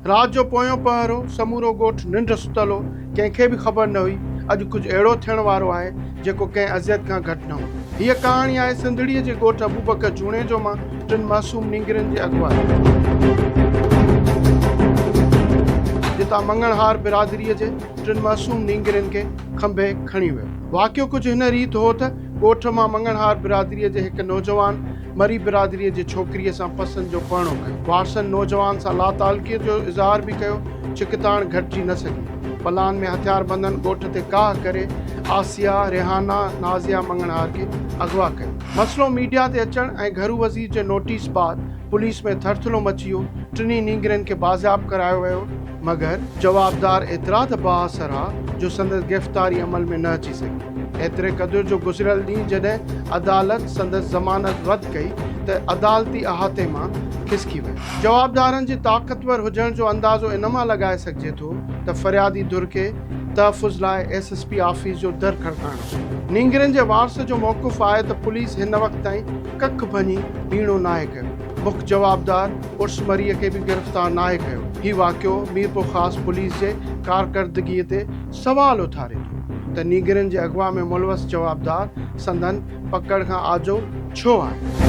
رات جو پويون پهر هو، سمورو ڳوٺ ننڊ ستل هو، ڪنهن کي به خبر نه هئي، اڄ ڪجهه اهڙو ٿيڻ وارو آهي، جيڪو ڪنهن اذيت کان گهٽ نه هوندو. هيء ڪهاڻي آهي سنڌڙيء جي ڳوٺ ابوبڪر جوڻيجو مان ٽن معصوم نينگرين جي اغوا جي. جتان مڱڻهار برادريء جي ٽن معصوم نينگرين کي کنڀي کڻي ويو. واقعو ڪجهه هن ريت هو ته ڳوٺ مان مڱڻهار برادريء جي هڪ نوجوان مري برادريء جي ڇوڪريء سان پسند جو پرڻو ڪيو. وارثن نوجوان سان لاتعلقيء جو اظهار به ڪيو، ڇڪتاڻ گهٽجي نه سگهي. پلان ۾ هٿياربندن ڳوٺ تي ڪاهه ڪري آسيا، ريحانه، نازيه مڱڻهار کي اغوا ڪيو. مسئلو ميڊيا تي اچڻ ۽ گهرو وزير جي نوٽيس بعد پوليس ۾ ٿرٿلو مچي ويو، ٽنهي نينگرين کي بازياب ڪرايو ويو، مگر جوابدار ايترا ته بااثر ها جو سندس گرفتاري عمل ۾ نه اچي سگهي. ايتري قدر جو گذريل ڏينهن جڏهن عدالت سندس ضمانت رد ڪئي ته عدالتي احاطي مان کسڪي ويو. جوابدارن جي طاقتور هجڻ جو اندازو ان مان لڳائي سگهجي ٿو ته فريادي ڌر کي تحفظ لاء ايس ايس پي آفيس جو در کڙڪائڻو پيو. نينگرين جي وارث جو موقف آهي ته پوليس هن وقت تائين ڪک ڀڃي ٻيڻو ناهي ڪيو، مک جوابدار عرس مريء کي به گرفتار ناهي ڪيو. هي واقعو ميرپورخاص پوليس جي ڪارڪردگي تي سوال اٿاري ٿو ته نينگرين جي اغوا ۾ ملوث جوابدار سندن پڪڙ کان آجو ڇو آهن؟